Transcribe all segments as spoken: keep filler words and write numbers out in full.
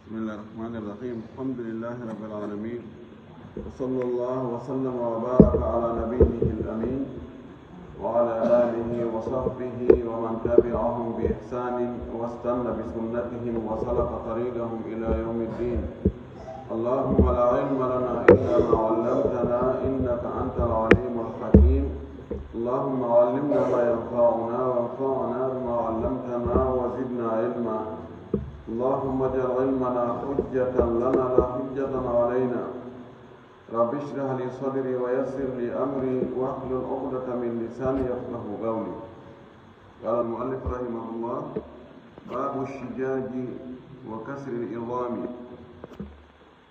بسم الله الرحمن الرحيم. الحمد لله رب العالمين. وصلى الله وسلم وبارك على نبيه الأمين وعلى آله وصحبه ومن تبعهم بإحسان واستن بسنتهم وسلك طريقهم إلى يوم الدين. اللهم لا علم لنا إلا ما علمتنا إنك أنت العليم الحكيم. اللهم علمنا ما ينفعنا وانفعنا بما علمتنا وزدنا علما. اللهم اجعل علمنا حجة لنا لا حجة علينا. رب اشرح لي صدري ويسر لي أمري واحلل عقدة من لساني يفقه قولي. قال المؤلف رحمه الله: باب الشجاج وكسر العظام.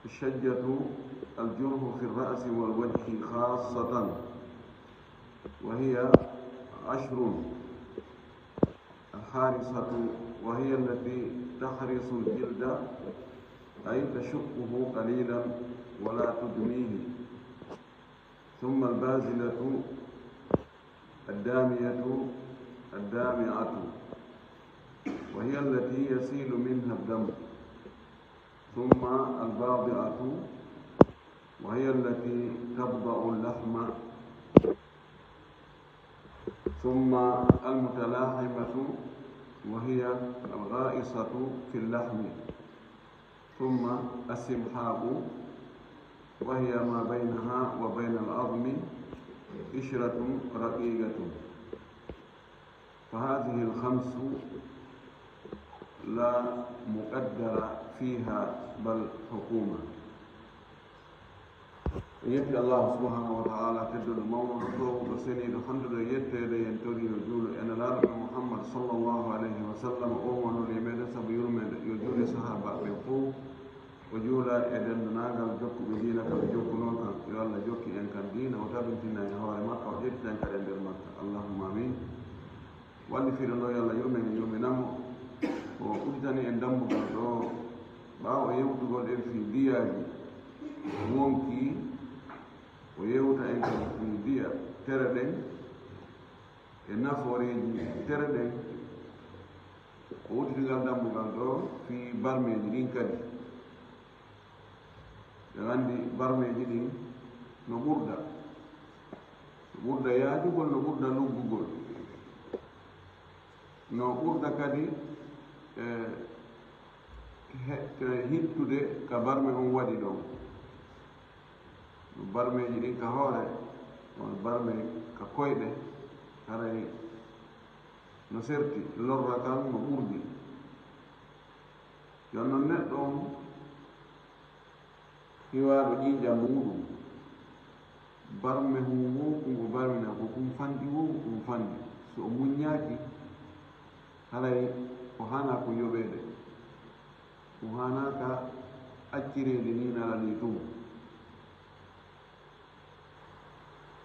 الشجة الجرح في الرأس والوجه خاصة، وهي عشر. الحارصة، وهي التي تحرص الجلد، أي تشقه قليلا ولا تدميه. ثم البازلة الدامية الدامعة، وهي التي يسيل منها الدم. ثم الباضعة، وهي التي تبضع اللحم. ثم المتلاحمة، وهي الغائصة في اللحم. ثم السمحاء، وهي ما بينها وبين العظم قشرة رقيقة. فهذه الخمس لا مقدر فيها، بل حكومة. En yetti Allahu subhanahu wa ta'ala, tedduɗo mawɗo, ɗo toowuɗo, seniiɗo, handuɗo e yetteede. En tori yo juulu e Nelaaɗo ɓe Muhammad sallallahu alayhi wa sallam, o wonori e meɗen sabu yurmeende, yo juulu e sahaabaaɓe ɓen fow, o juula e denndaangal jokkuɓe diina kan, jokkunoo kan. Yo Allah jokki en kan diina, o tabintina en hoore makka, o ƴettina en kadi e nder makka. Allahumma amin. Wallifiiɗo ɗo, yo Allah yurmen, yurminan mo. O udditani en dammbugal ɗo, ɓaawo yewtugol en fii diyaaji wonkii, o yewta en kadi fii diya tere ɗen e nafooreeji tere ɗen. O udditi ngal dammbugal ɗo fii barmeeji ɗin kadi. Ɓe anndi barmeeji ɗin no ɓurda, no ɓurda yaajugol, no ɓurda luggugol, no ɓurda kadi, e, he-, e, hittude ka barme on waɗi ɗon. No barmeeji ɗin ka hoore, on barme ka koyɗe, haray no serti, lorra kan no ɓurdi. Jooni non neɗɗo on hiwaaɗo ƴiiƴam muuɗum, barme hun wo, kun o barmina ko kun fanɗi wo, ko kun fanɗi. So o muññaaki, haray o haanaa ko yoɓeede. O haanaaka accireede nii nala nii tun.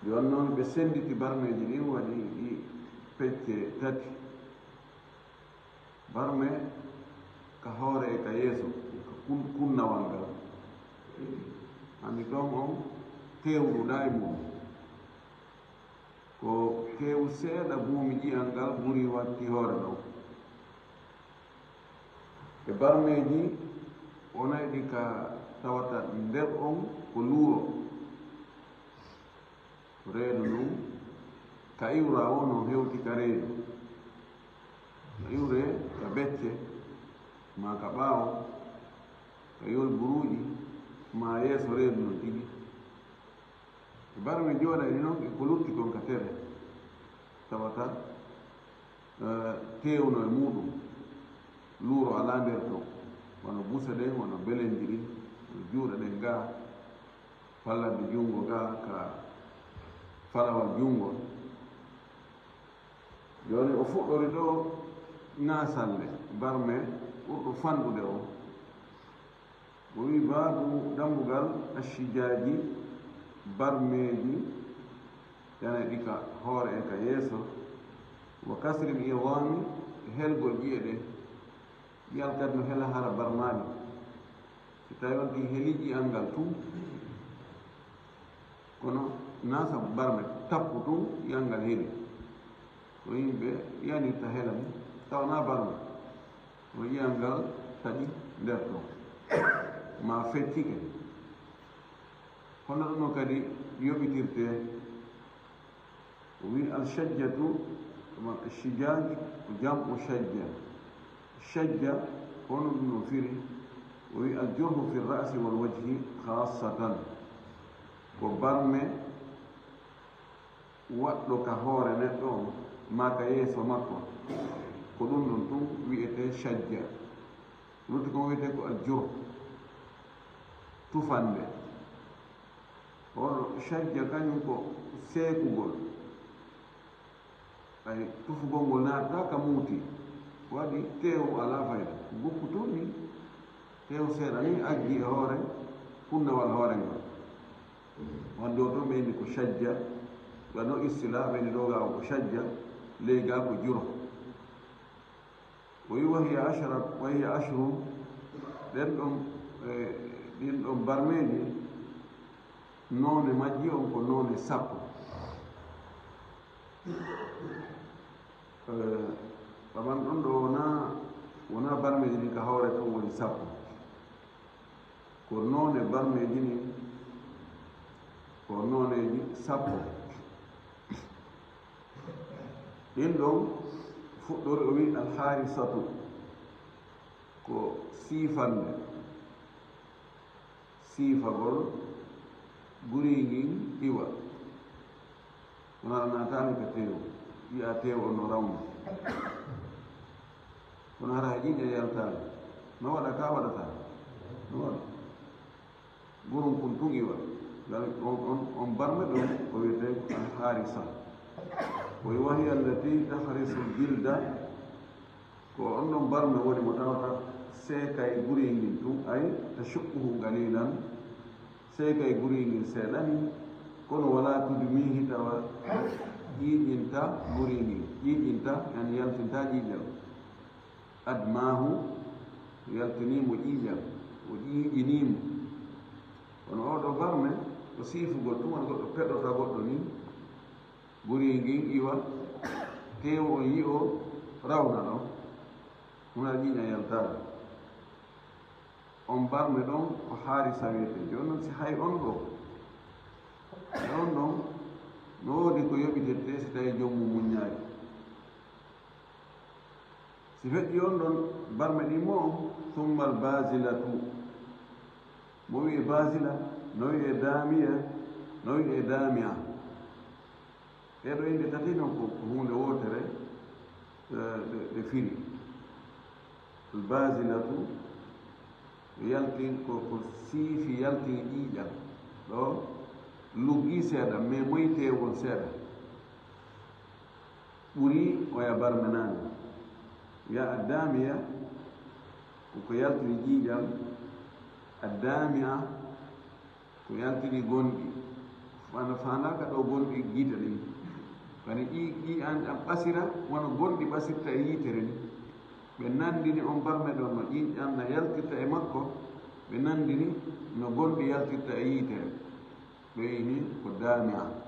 Jooni non ɓe sennditi barmeeji ɗin, waɗi ɗi pecce tati. Barme ka hoore e ka yeeso, ka kun-, kunnawal ngal. Anndi ɗon on teewu ɗuuɗaa e muɗum. Ko teewu seeɗa buumi ƴi'al ngal ɓuri watti hoore ɗon. E barmeeji, o nayi ɗi ka tawata nder on ko luuro. Reedu ndun, ka iwra woo no hewti ka reedu. No iwree ka becce, maa ka ɓaawo, ka yolburuuji, maa yeeso reedu ndun tigi. E barme jooɗayɗi non, e ko lutti kon ka tere, tawata eh, teewno e muuɗum, luuro alaa nder ton, wano buse ɗen, wano belenji ɗin, wano juuɗe ɗen gaa, falladde junngo gaa, ka falawal junngo. Jooni o fuɗɗori ɗo ŋaasalle, barme ɓurɗo fanɗude on. O wi'i, baabu dammbugal, ashshijaaji, barmeeji, yana ɗi ka hoore e ka yeeso, wa kasril idaami, e helgol ƴi'e ɗen. Ƴi'al kadi no hela hara barmaali. Si tawi on ɗi heli ƴi'al ngal tun, kono naa sabu barme tappu tun ƴi'al ngal heli. Ko yimɓe yanirta hela ni, tawa naa barme. O ƴi'al ngal taƴi nder ton. ma feccike. Hono ɗum noon kadi yoɓitirte. O wi al shajjatu, ma shijaj, ko jam'u shajja. Shajja, hono ɗum no firi? O wi al jurhu fi ra'si wal wajhi khassatan. Ko barme waɗɗo ka hoore neɗɗo on, maa ka yeeso makko. Ko ɗum ɗon tun wi'etee shajja. Lutti kon wi'etee ko al jurh, tufande. Hono shajja kañum ko seekugol. Ay, tufugol ngol naata ka muuti. Waɗi teewu alaa fayda. Gukku tun ni, teewu seeɗa ni, aggi e hoore kunnawal hoore ngol. Wonde o tun ɓe inni ko shajja. Wano istila ɓe inni ɗo ga o ko shajja, ley ga ko juro. O wi wahiya ashara, wahiya ashrun, ɗen ɗon, eh, ɗin ɗon barmeeji, noone majji on ko noone sappo. Eh, ɓaman ɗon ɗo wona, wona barmeeji ɗin ka hoore tun woni sappo. Ko noone barmeeji ni, ko nooneeji sappo. Ɗin ɗon fuɗɗori o wi alhaarisatu, ko siifannde, siifagol guri ngin iwa. Kono a naataali ka teewu, yi'a teewu on no rawna. Kono hara hay ƴiiƴan yaltaali. No waɗa ka waɗata? No waɗa. Gurun kun tun iwa. Ngal on, on, on barme ɗon ko wiyetee ko alharisa. Ko wahiya allati tahrisul jilda. Ko on ɗon barme woni mo tawata seekay guri ngin tun, ay tashuqquhu qalilan. Seekay guri ngin seeɗa ni, kono wala tudmihi tawa ƴiiƴinta guri ngin. Ƴiiƴinta, yani yaltinta ƴiiƴan. Admahu, yaltinii mo ƴiiƴan, o ƴiiƴinii mo. Kono oo ɗoo barme, ko siifugol tun, wano goɗɗo peɗota goɗɗo ni. Guri ngin iwa, teewu on yi'o rawna ɗon. Huna ƴiiƴan yaltaali. On barme ɗon ko haari sawete. Jooni non, si hay on ɗoo, hay on ɗon, no woodi ko yoɓitete si tawi joom mum muññaaki. Si feƴƴi on ɗon barme ɗin mo on, summal basilatu. Mo wi'e basila, no wi'e damiya, no wi'e damia. Ɗee ɗoo innde tati non ko, ko huunde wootere, eh, ɗe, ɗe firi. Al basilatu, yaltin ko, ko siifi yaltin ƴiiƴan. Ɗoo luggi seeɗa, mais moytee won seeɗa. Ɓuri oya barme naane. Wi'a addamiya, ko ko yaltini ƴiiƴan. Addami'a, ko yaltini gonɗi. Fana, fana ka ɗo gonɗi gite ɗin. Kadi ƴi, ƴiiƴan ɗan ɓasira, wano gonɗi ɓasirta e yiitere ni. Ɓe nandini on barme ɗon no ƴiiƴan na yaltirta e makko, ɓe nandini no gonɗi yaltirta e yiitere. Ɓe ini ko dami'a.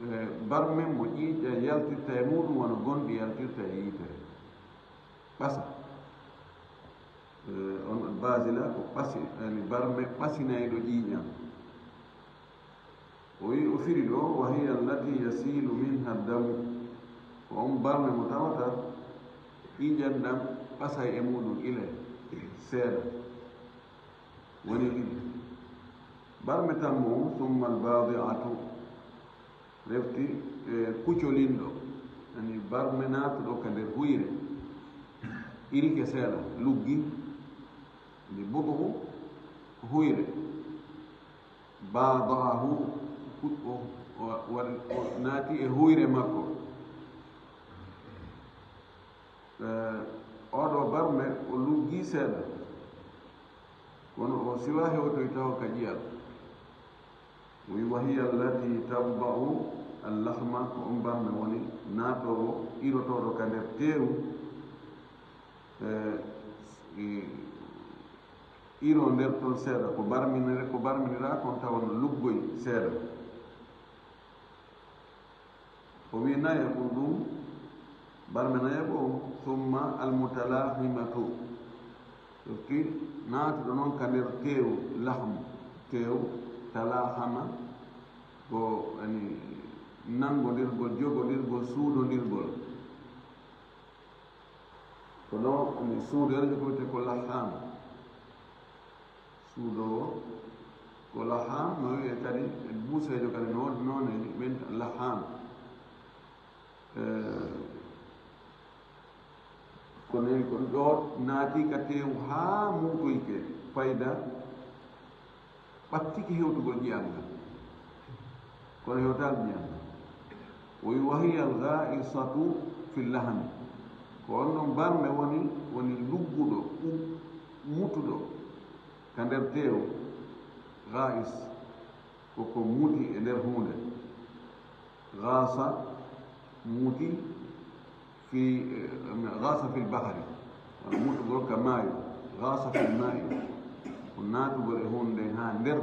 Eh, barme mo ƴiiƴan yaltirta e muɗum wano gonɗi yaltirta e yiitere. Ɓasa. Eh, on basila ko ɓasi, yani barme ɓasinayɗo ƴiiƴan. O wi, o firi ɗo, wa hiya allati yasilu minha damu. Ko on barme mo tawata ƴiiƴan ɗan ɓasay e muɗum ilay seeɗa. Woni ɗiɗi. Barme tammo on, summa albadi'atu. Refti, e, kucolinɗo, yani barme naatuɗo ka nder huyre, irike seeɗa, luggi, ndi butuhu huyre, baadaahu, ku-, o, o, waɗi, o naati e huyre makko. E, oɗo barme, o luggi seeɗa, kono o siwa hewtoy taho ka ƴiyal. O wi, wa hiya allati tabba'u allahma, ko on barme woni naatoowo, irotooɗo ka nder teewu, e, e, iro nder ton seeɗa, ko barminire, ko barminira kon tawa no luggoy seeɗa. O wi, nayaɓu ɗum, barme nayaɓu on, summa almutalahimatu. Firti naatuɗo noon ka nder teew, laham, teew, talahama, ko ani nanngondirgol, jogondirgol, suudondirgol. Ko ɗo ani suudoreejo ko wiyetee ko laham. Suudoowo ko laham, no wiyee kadi buuseejo kadi no woodi nooneeji ɓen laham. Eh, kono ko ɗo naati ka teewu haa muutoyke fayda ɓattike hewtugol ƴi'al ngal. Kono hewtaali ƴi'al ngal. O wi, "Wa hiya al-ghaa'isatu fil lahmi." Ko on ɗon barme woni, woni lugguɗo, u-, mutuɗo ka nder teewu. Ghaa'is. Ko ko muti e nder huunde. Ghaasa, muti, fi, eh, ghaasa fil bahri. Wano mutugol ka maayo. Ghaasa fil maa'i. Ko naatugol e huunde haa nder.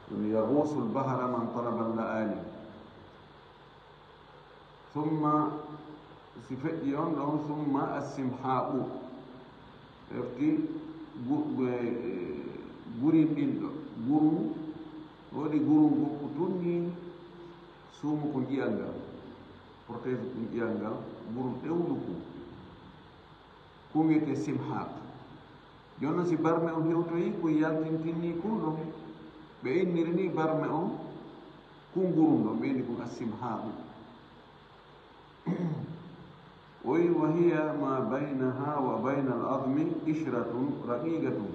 Ɗum yaghuusul bahra man talabal la'aali. Summa, si feƴƴi on ɗon, summa assimhaa'u, hefti gu-, gu-, e, gurinɗinɗo, guru, woodi guru ngu ko tunni suumu kun ƴi'al ngal, protège kun ƴi'al ngal, guru ɗewlu kun. Kun wiyetee simhaaq. Jooni non, si barme on hewtoyi, kun yaltintinni kun ɗon. Ɓe inniri ni barme on, kun gurun ɗon, ɓe inni kun assimhaaku. O wi, "Wa hiya ma baynaha wa bayna al-azmi qishratun raqiqatun."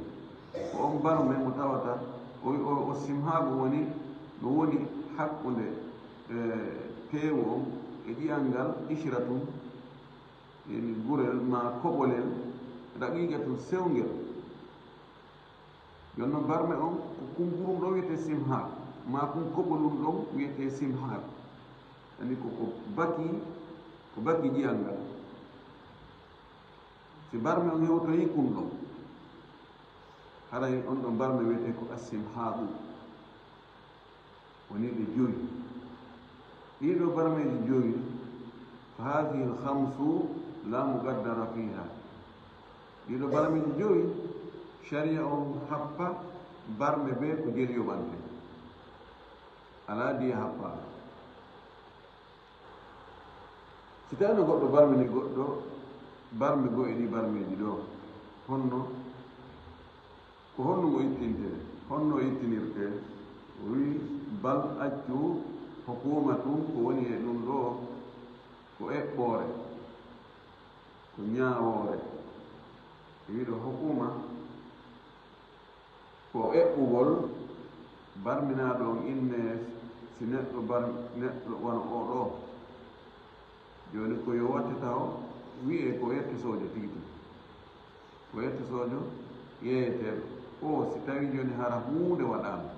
Ko on barme mo tawata, o wi, o, o simhaaku woni, no woni hakkunde, e, teewu on e ƴi'al ngal, qishratun, yani gurel ma koɓolel, raqiqatun, sewngel. Jooni non barme on, ko kun gurun ɗon wiyetee simhaak, ma kun koɓolun ɗon wiyetee simhaak. Yani ko, ko baki, ko baki ƴi'al ngal. Si barme on hewtoyi kun ɗon, haray on ɗon barme wiyetee ko assimhaaku. Woni ɗe joyi. Ɗii ɗoo barmeeji joyi, fa haadihi al-khamsu laa muqaddara fiiha. Ɗii ɗoo barmeeji joyi, sharia on happa barme bee ko jeli yoɓante. Alaa diya happa. Si tawii no goɗɗo barmini goɗɗo barme goo e ɗii barmeeji ɗoo, honno? Ko honno ngo ittintee? Honno o ittinirtee? O wi'i, "Bal accu hukuuma tun ko woni e ɗun ɗoo ko eɓɓoore, ko ñaawoore." E wi'i ɗoo hukuuma ko eɓɓugol barminaaɗo on inne si neɗɗo bar-, neɗɗo wano oo ɗoo. Jooni ko yo watte taho wi'ee ko yettisoojo tigi tigi. Ko yettisoojo yeeyeteeɗo. O, si tawii jooni hara huunde waɗaama,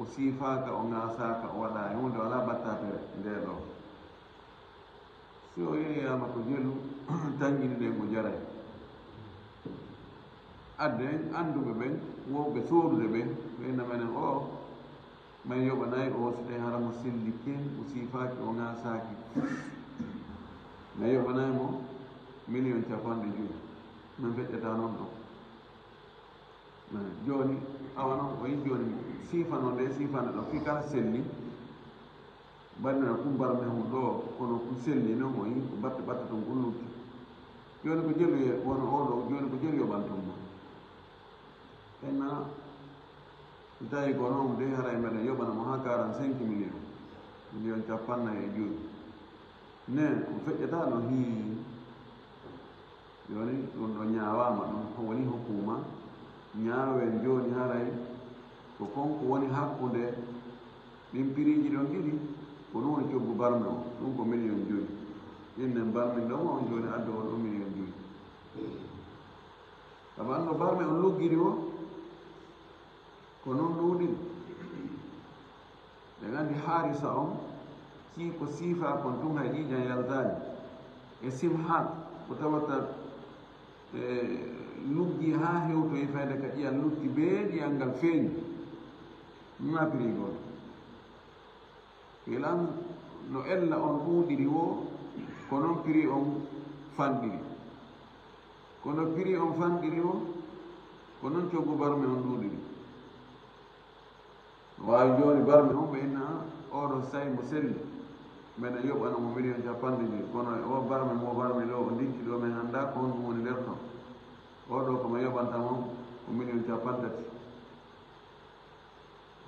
o siifaaka, o ŋaasaaka, o waɗaa e huunde, walaa ɓattatere ndee ɗoo. Si o yeeyaama ko jelu, tanƴini ɗen o jaray. Adden annduɓe ɓen, wowɓe soodude ɓen, ɓe inna menen o, May yoɓanaay o, si tawii hara mo selli ken, o siifaaki, o ŋaasaaki. May yoɓanaay mo miliyon capanɗe jowi. Men feƴƴataa non ɗon. Eh, jooni, awa non, o yi jooni, siifano nde, siifande ɗon, fii kala selli, mbaɗnana kun barme hun ɗoo, kono kun selli non, o yi, ko batte, batte ton kun lutti. Jooni ko jelu ye, wano oo ɗoo, jooni ko jelu yoɓanton mo. Enna, si tawii ko noon de, haray meɗen yoɓana mo haa quarante-cinq millions, million cappannayi e jowi. Ne, ko feƴƴata ɗo, hii. Jooni, ɗum ɗo ñaawaama, ɗum ko woni hukuma. Ñaawen jooni haray, ko kon ko woni hakkunde ɗin piriiji ɗon ɗiɗi, ko ɗum woni coggu barme o, ɗum ko million jowi. Ɗin nen barmin ɗon on jooni addu on ɗum million jowi. Sabu anndo barme on luggiri o, ko noon ɗuuɗiri. Ɓe nganndi haarisa on, sii ko siifaa kon tun hay ƴiiƴan yaltaani. E simhaak, ko tawata, e, luggi haa hewtoyi fayde ka ƴiyal lutti bee ƴiyal ngal feeñi. Ɗum na piriigol. Ilan no ella on ɗuuɗiri woo, ko non piri on fanɗiri. Kono prix on fanɗiri o, ko non coggu barme on ɗuuɗiri. No waawi jooni barme on ɓe inna, "Oɗo sayi mo selli, mbeɗa yoɓana mo million capanɗe joyi, kono e o barme mo barme ɗo, o ndikki ɗo, min annda ko honɗum woni nder ton. Oɗo ko mo yoɓanta mo ko million capanɗe tati."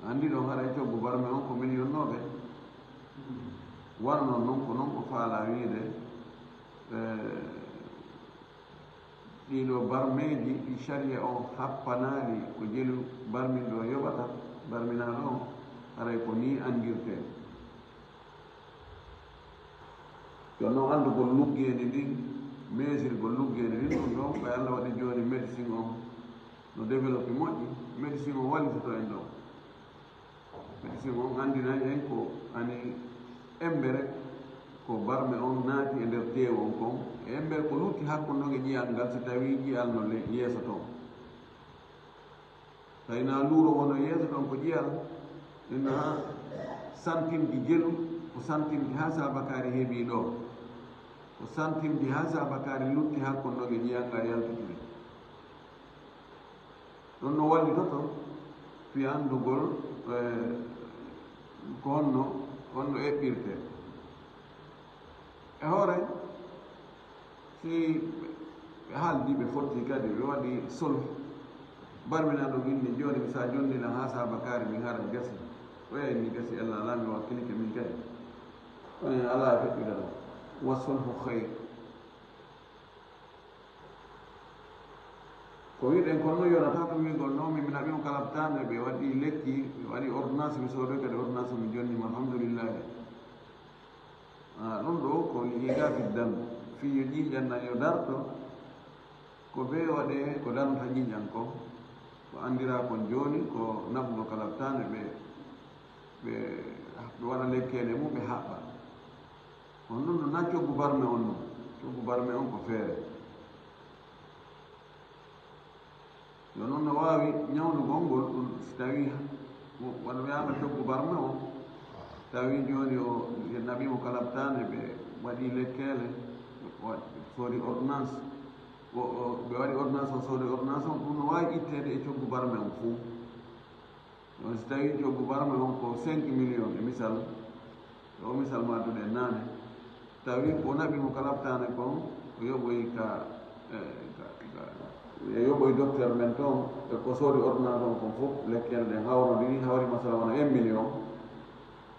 Anndi ɗon haray coggu barme on ko million nooɓe. Wano non, non ko non ko faalaa wiide, eh, ɗiɗo barmeeji ɗi sariya on happanaali ko jelu barminɗo yoɓata, barminaaɗo on, haray ko nii anndirtee. Jooni non anndugol luggeendi ndin, meesirgol luggeendi ndin, ɗum ɗon ɓay Alla waɗi jooni médecine on no développé moƴƴi, médecine on wallitoto en ɗon. Médecine on anndinay en ko ani embere ko barme on naati e nder teewu on kon, e embere ko lutti hakkunde on e ƴiyal ngal, si tawii ƴiyal no le-, yeeso ton. Tawi na luuro won no yeeso ton ko ƴiyal, ina santimji jelu, ko santimji haa saabakaari heɓi ɗo, ko santimji haa saabakaari lutti hakkunde on e ƴiyal ngal yaltitude. Ɗum no wallitoto fii anndugol, eh, ko honno, honno eɓɓirtee. E hoore, si ɓe haaldi, ɓe fotti kadi, ɓe waɗi sulh. Barminaaɗo winndi, "Jooni mi sa jonni lan haa saabakaari min hara gasi." O yahi mi gasi, ella alaa mi wakkilike min kadi. Kono alaa e feƴƴude ɗon. Wa sulhu khayr. Ko wiɗen kon non yonataa ko wiigol non, min mi naɓi mo kalabtaande, ɓe waɗi lekki, ɓe waɗi ordonnance, mi soodoy kadi ordonnance, mi jonni mo, alhamdulillahi. Ah, ɗum ɗo ko liiga fiddan, fii yo ƴiiƴan nan yo darto, ko bee waɗee ko darnata ƴiiƴan kon, ko anndiraa kon jooni, ko naɓugo kalabtaande, ɓe, ɓe, ɓe waɗa lekkeele mum, ɓe haɓɓa. On ɗum no na coggu barme on non. Coggu barme on ko feere. Yo non no waawi ñawnugol ngol ɗum si tawii wano wiyaama coggu barme on, tawii jooni o naɓii mo kalabtaande, ɓe waɗii lekkeele, wa-, soodi ordonnance, o, o, ɓe waɗi ordonnance, o soodi ordonnance on, ɗum no waawi itteede e coggu barme on fuu. Ɗon si tawii coggu barme on ko cinq millions e misal, e o misal mbaɗduɗen naane, tawi ko naɓi mo kalabtaande kon, o yoɓoyi ka, eh, ka, ka, e yoɓoyi docteur men ton, e ko soodi ordonnance on kon fof, lekkele ɗen hawrodiri, hawri masala wona un million.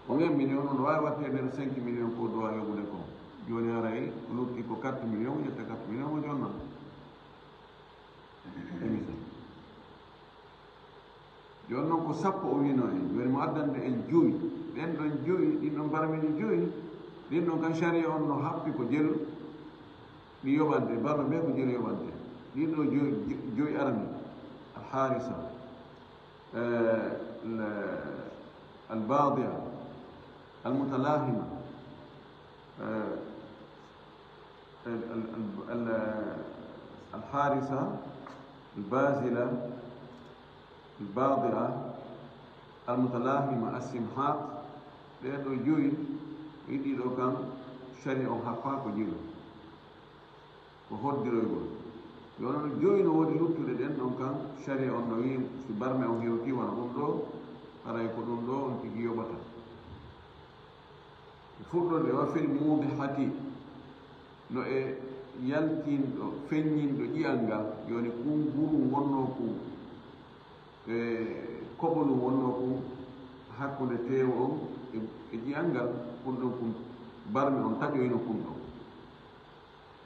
On un million, on no waawi watteede nder cinq millions ko duwa yoɓude kon. Jooni haray, o lutti ko quatre millions, o ƴetta quatre millions, o jonna. E misal. Jooni non ko sappo o wino en. Jooni mo addande en joyi. Ɗen ɗon joyi, ɗin ɗon barmeeji joyi, ɗin ɗon kan sariya on no happi ko jelu ɗi yoɓante, barme ɓe ko jelu yoɓante. Ɗin ɗo joyi, joyi arani, al harisa, eh, al, al badia, al mutalahima, eh, ال-، ال-، ال-، ال-، الحارسة، البازلة، الباضعة، المتلاهمة، السمحاق، ɗee ɗoo joyi, ɗii ɗiɗi ɗoo kan, sariya on happaa ko jelu. Ko hoddiroygol. Yo non joyi no woodi luttuɗe ɗen ɗon kan, sariya on no wi'i, si barme on hewtii wano ɗum ɗoo, haray ko ɗum ɗoo on tigi yoɓata. Fuɗɗorde wa fil mudihati, no e yaltinɗo, feññinɗo ƴi'al ngal, jooni kun guru wonnoo kun, e koɓolu wonnoo kun hakkunde teewu on e, e ƴi'al ngal, kun ɗon kun barme on taƴoyno kun ɗon.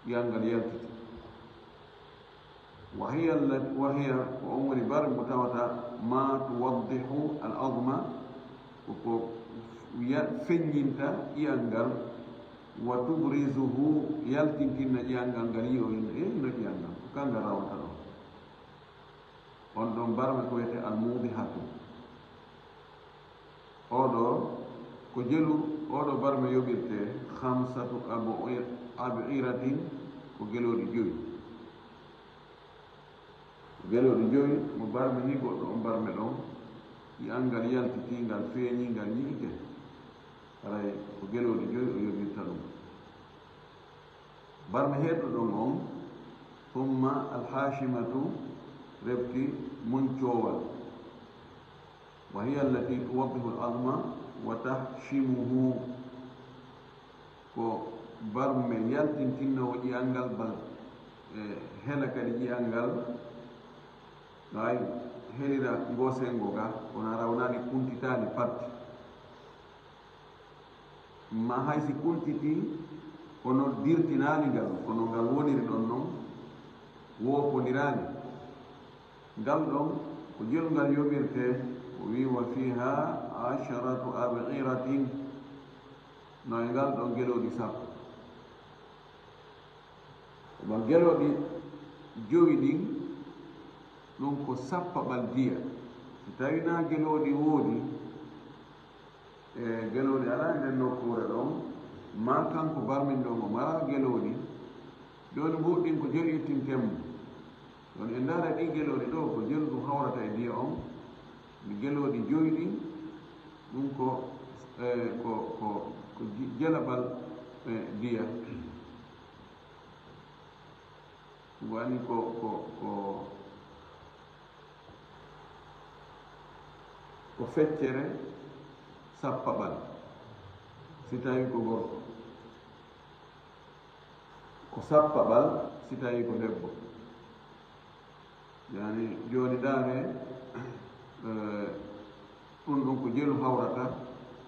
Ƴi'al ngal yaltiti. Wa hiya allati, wa hiya, ko on woni barme mo tawata ma tuwaddihu al azma, ko ko ya-, feññinta ƴi'al ngal, wa tubrizuhu, yaltintinna ƴi'al ngal, ngal yi'o en, e no ƴi'al ngal. Ko kan ngal rawata ɗon. On ɗon barme ko wiyetee al mudihatu. Oɗo ko jelu, oɗo barme yoɓirtee khamsatu ab'ir-, ab'iratin, ko gelooɗi joyi. Ko gelooɗi joyi, mo barme ni goɗɗo on barme ɗon, ƴi'al ngal yaltitii, ngal feeñii, ngal yi'ike. Haray ko gelooɗi joyi o yoɓirta ɗum. Barme heedɗo ɗon on, Summa alhaashimatu, refti muncoowal. Wa hiya allati tuwaddihu al-azma wa tahshimuhu. Ko barme yaltintinnoowo ƴi'al ngal, bal e hela kadi ƴi'al ngal. Ɓay helira ngo senngo ga, kono a rawnaani kuntitaani pat. Ma hay si kuntitii, kono dirtinaani ngal, kono ngal woniri ɗon non, woopondiraani. Ngal ɗon, ko jelu ngal yoɓirtee, o wii, "Wa fiha asharatu abghiratin." No e ngal ɗon gelooɗi sappo. Oman gelooɗi jowi ɗin, ɗum ko sappaɓal diya. Si tawi na gelooɗi woodi, e gelooɗi alaa e nden nokkuure ɗon, ma kanko barmin ɗon o mara gelooɗi, jooni mbuuɗin ko jelu ittinten mo. Jooni en ndaara ɗi gelooɗi ɗo, ko jelu ɗum hawrata e diya on, ɗi gelooɗi jowi ɗin, ɗum ko, e, ko, ko, ko ji-, jelaɓal, e, diya. Woni ko, ko, ko, ko feccere sappaɓal, si tawi ko gorko. Ko sappaɓal, si tawi ko debbo. Yani, jooni ndaare, eh, ɗum ɗum ko jelu hawrata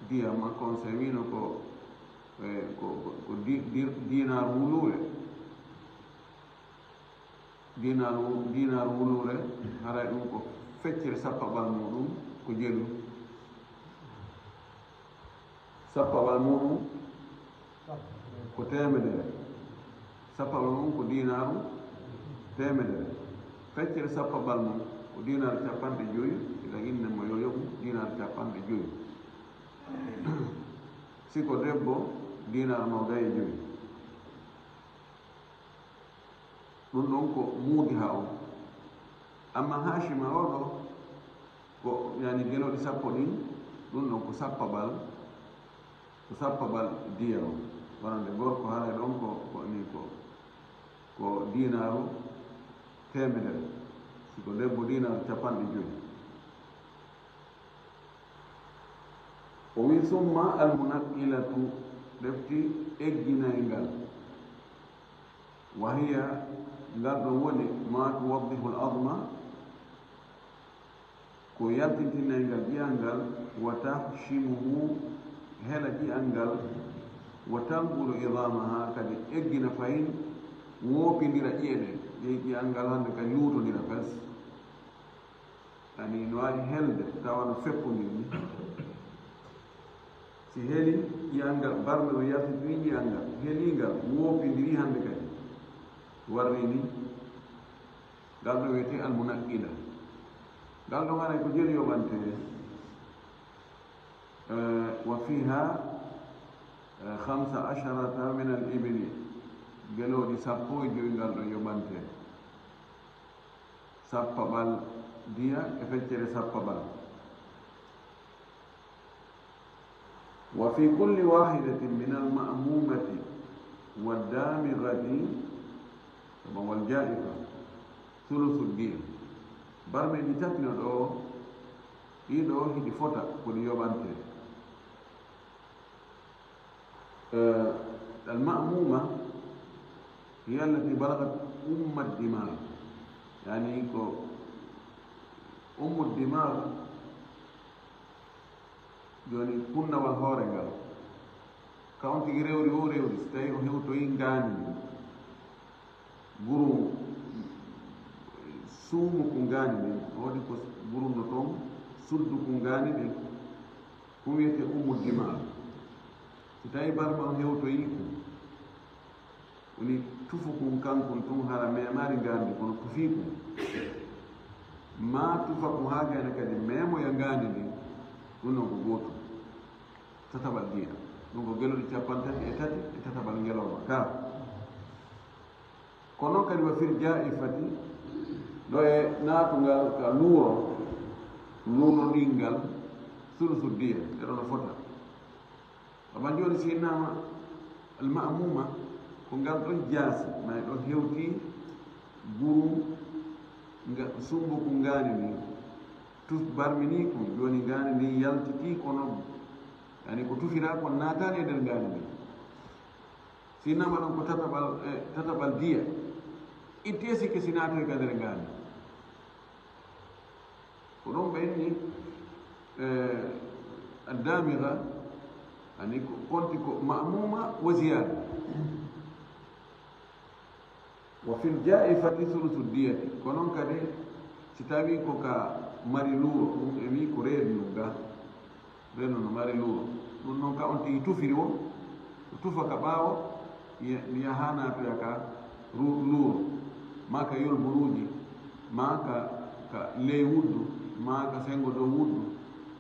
diya, ma conseil wino ko, eh, ko, ko, ko di-, dir-, dinaar wuluure. Dinaar wu-, dinaar wuluure, haray ɗum ko feccere sappaɓal muɗum ko jelu. Sappaɓal muɗum ko teemedere. Sappaɓal mum ko dinaaru teemedere. Feccere sappaɓal mum ko dinaaru capanɗe jowi, ila inne mo yo yoɓu dinaaru capanɗe jowi. Si ko debbo, dinaaru noogay e jowi. Ɗum ɗon ko muudiha on. Amma haashima o ɗo, ko, yani, gelooɗi sappo ɗin, ɗum ɗon ko sappaɓal, ko sappaɓal diya on. Wonande gorko haray ɗon ko, ko ni ko, ko dinaaru teemedere. Si ko debbo, dinaaru capanɗe jowi. O wi, "Summa almunaqqilatu", refti egginayngal. "Wa hiya", ngal ɗon woni, "ma tuwaddihu al-azma", ko yaltintinnayngal ƴi'al ngal, "wa tahshimuhu", hela ƴi'al ngal, "wa tanqulu idamaha", kadi eggina fayin, woopindira ƴi'e ɗen, ƴi'e ƴi'al ngal hande kadi luutondira fes. Ani no waawi helde tawa no feppondiri ni. Si heli ƴi'al ngal, barme o yaltitini ƴi'al ngal, heli ngal, woopindiri hande kadi. Warri ni, ngal ɗo wiyetee almunaqqila. Ngal ɗo haray ko jelu yoɓantee. Eh, wa fiha, eh, khamsa asharata min al ibili. Gelooɗi sappo e jowi ngal ɗo yoɓantee. Sappaɓal diya e feccere sappaɓal. Wa fi kulli wahidatin min al ma'mumati wa damighati, kama wal ja'ifa, thuluthu diya. Barmeeji tati no ɗo, ɗi ɗo hiɗi fota ko ɗi yoɓantee. Eh, al-ma'muma hiya allati balagat umma dimar. Yani ko ummu dimar, joni kunnawal hoore ngal. Ka on tigi rewri o rewri, so tawi o hewtoyi ngaandi ndin. Gurum suumu ko ngaandi ndin. Woodi ko gurumno toon, suddu ko ngaandi ndin. Ɗum wiyetee ummu dimar. Si tawi barma on hewtoyi ko, woni tufu kun kankun tun hara memaari ngaandi, kono tufi kun. Ma tufa kun haa gayna kadi memoya ngaandi ndin, ɗum non ko gootum. Tataɓal diya. Ɗum ko gelooɗi cappanɗe tati e tati e tataɓal ngelooba ka. Kono kadi wa fil jaa'ifati, ɗo e naatungal ka luuro, luuro ɗingal, sulusu diya, e ɗo no fota. Amma jooni si innama al-ma'muma, ko ngal ɗon jaasi, ma e ɗon hewti Nga-, sumbuku ngaandi ndin, tuf barmi nii ko, jooni ngaandi ndin yaltitii kono, yani ko tufiraa kon naataani e nder ngaandi ndin. Si nama ɗon ko tataɓal, eh, tataɓal diya, ittee sikke si naatoy ka nder ngaandi. Ko ɗum ɓe inni, eh, addamiga, ani ko konti ko ma'muma wa ziyada. Wa fil ja'ifati sulusu diyati. Ko noon kadi, si tawii ko ka mari luuro, ɗum e wii ko reedu ndun ga. Reedu no mari luuro. Ɗum noon ka on tigi tufiri wo, o tufa ka ɓaawo, ya-, yaha naatoya ka ru-, luuro, maa ka yolburuuji, maa ka, ka ley wuddu, maa ka senngo dow wuddu,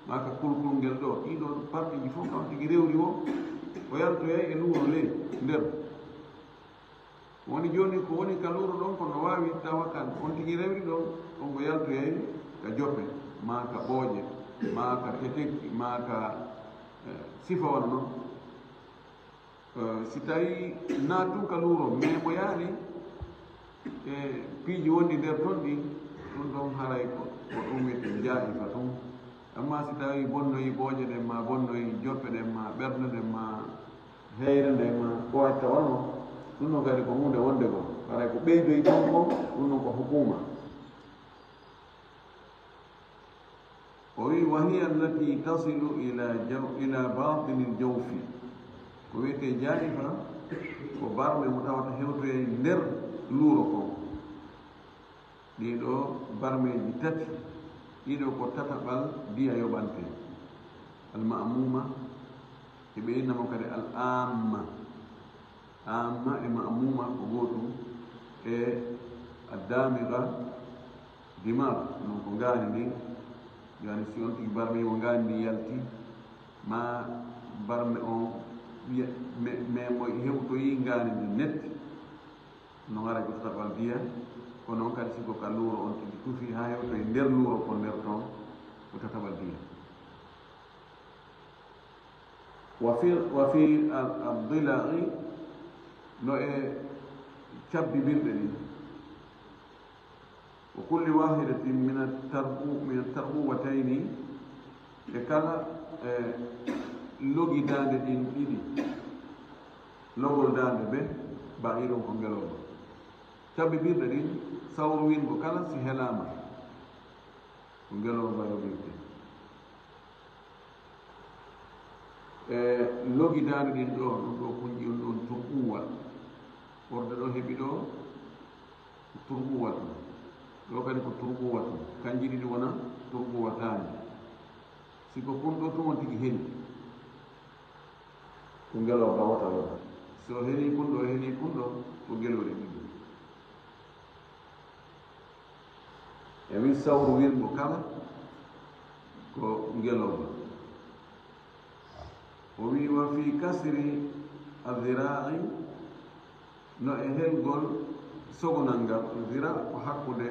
maa ka kulkulngel ɗoo. Ɗii ɗoo partiiji fof ka on tigi rewri wo, o yaltoyay e luuro ley nder. Woni jooni ko woni ka luuro ɗon, ko no waawi tawa kan on tigi rewri ɗon, on ko yaltoyay ka jope, maa ka ɓooƴe, maa ka tetekki, maa ka, eh, sifa wano non. Eh, si tawii naatun ka luuro, mais mo yaani e piiji wonɗi nder ton ɗin, ɗum ɗon haray ko, ko ɗum wiyetee jaa'ifa tun. Amma si tawii bonnoyi ɓooƴe ɗen, maa bonnoyi joppe ɗen, maa ɓernde nden, maa heyre nden, maa ko watta wano, ɗum ɗon kadi ko huunde wonde goo. Haray ko ɓeydoyi ton kon, ɗum ɗon ko hukuma. O wi, "Wa hiya allati tasilu ila jaw-, ila batinil jawfi." Ko wiyetee jaa'ifa, ko barme mo tawata hewtoyay nder luuro kon. Ɗii ɗoo barmeeji tati, ɗii ɗoo ko tataɓal diya yoɓantee. Al-ma'muma, e ɓe inna mo kadi al-amma. Amma e ma'muma ko gootum, e ad-damiga, dimag, non ko ngaandi ndin. Ngaandi si on tigi barme mo ngaandi ndin yalti, ma barme on wiya, me, me mo hewtoyi ngaandi ndin net. No ngara ko tataɓal diya, kono on kadi si ko ka luuro on tigi tufi haa hewtoyi nder luuro ko nder ton, ko tataɓal diya. Wa fi, wa fi al-, al-dila'i, no e cabbi birɗe ɗin. Wa kulli wahidatin min at-tarbu-, min at-tarbuwatayni, e kala, e logi daande ɗin ɗiɗi, logol daande be, ba'irun ko ngelooba. Cabbi birɗe ɗin, sawru wingo kala si helaama, ko ngelooba yoɓirte. E logi daande ɗin ɗoo, ɗum ɗoo kunƴi on ɗon turɓuwa. Ɓorde ɗoo heɓi ɗoo, ko turɓuwa tun. Ɗoo kadi ko turɓuwa tun. Kanji ɗiɗi wona turɓuwa taani. Si ko kun ɗoo tun on tigi heli, ko ngelooba wota wota. Si o heli kun ɗoo, o heli kun ɗoo, ko ngeloori ɗiɗi. E wi sawru wirngu kala ko ngelooba. O wi, "Wa fi kasri adh-dhira'i", no e helgol sogonal ngal, dhira ko hakkunde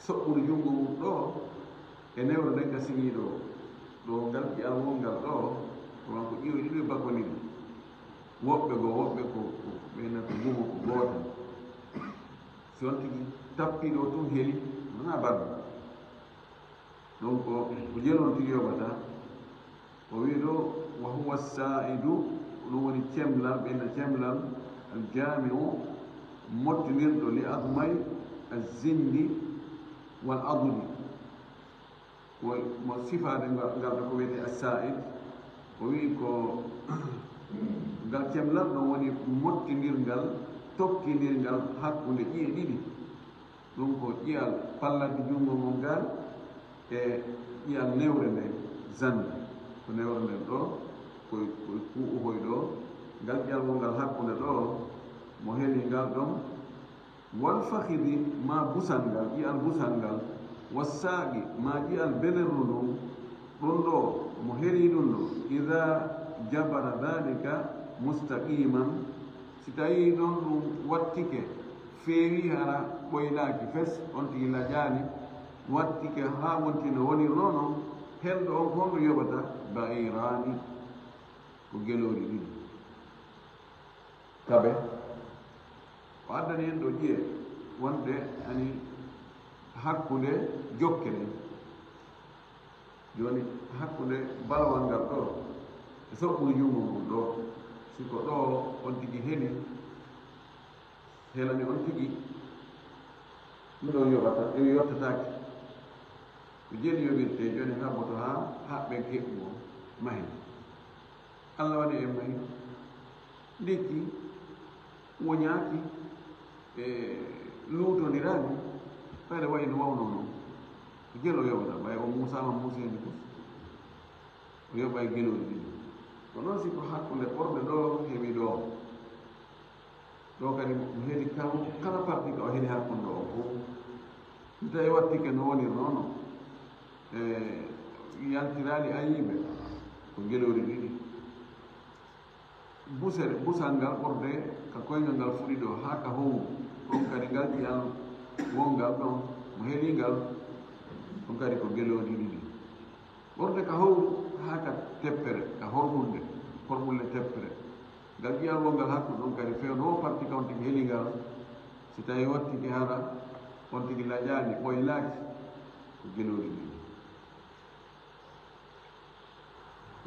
soɓɓudu junngo mum ɗoo e newre nden ka siŋii ɗoo. Ɗoo ngal ƴi'al wonngal ɗoo, ɗon ko ƴi'oy ɗiɗo e bakoniri. Woɓɓe goo, woɓɓe ko, ko ɓe nata ngumo ko gootal. Si on tigi tappii ɗoo tun heli, wonaa barmi. Donc, ko jel on tigi yoɓata. O wi ɗoo, "Wa huwa saa'idu", ɗum woni cemlal, ɓeyna cemlal, "al-jaami'u", mottinirɗo, "li azmay az-zindi wal adudi". Ko mo sifaade ngal, ngal ɗoo ko wiyetee as-saa'id. O wi ko ngal cemlal ɗon woni mottindirngal, tokkindirngal hakkunde ƴi'e ɗiɗi. Ɗum ko ƴi'al pallandi junngo ngon ngal e ƴi'al newre nden, zand. Ko newre nden ɗoo, ko, ko kuu'uhoy ɗoo, ngal ƴi'al wonngal hakkunde ɗoo, mo heli ngal ɗon. Wal fakhidi, ma busal ngal, ƴi'al busal ngal, was saaqi, ma ƴi'al belerru ndun, ɗum ɗoo, mo heli ɗum ɗoo, idha jabara dhalika mustaqiman, si tawii ɗon ɗum wattike, feewi hara ɓoylaaki fes, on tigi laƴaani, wattike haa wonti no wonirnoo non, helɗo on ko honɗum yoɓata? Ba'iraani, ko ngeloori ɗiɗi. Kabe, o addani en ɗoo ƴi'e wonde ani Hakkunde jokke ɗen. Jooni, hakkunde balawal ngal ɗoo e soɓɓude junngo ngun ɗoo, si ko ɗoo on tigi heli, helani on tigi, ɗum ɗon yoɓata, ɗum yottataake. Ko jeli yoɓirtee, jooni haɓoto haa haɓɓen keɓɓu on mahi. Alla waɗi en mahi. Ndikki woñaaki e luutondiraani, ɓayde wayi no wawnoo non. Ko jelo yoɓata, ɓay o muusaama muuseende fof. O yoɓay gelooɗi ɗiɗi. Ko noon si ko hakkunde ɓorɗe ɗoo heɓi ɗoo. Ɗoo kadi mo heli kam, kala parti ka o heli hakkunde o fof. Si tawi wattike no wonirnoo non, e yaltiraali ayiiɓe, ko gelooɗi ɗiɗi. Busere, busal ngal ɓorde ka koyngal ngal fuɗi ɗoo haa ka howru, ɗon kadi ngal ƴi'al wongal ɗon, mo heli ngal, ɗon kadi ko gelooɗi ɗiɗi. Ɓorde ka howru haa ka teppere, ka horɓulle, horɓulle teppere. Ngal ƴi'al wongal hakkunde ɗon kadi fewndo o parti ka on tigi heli ngal, si tawi wattike hara on tigi laƴaali, ɓoylaaki, ko gelooɗi ɗiɗi.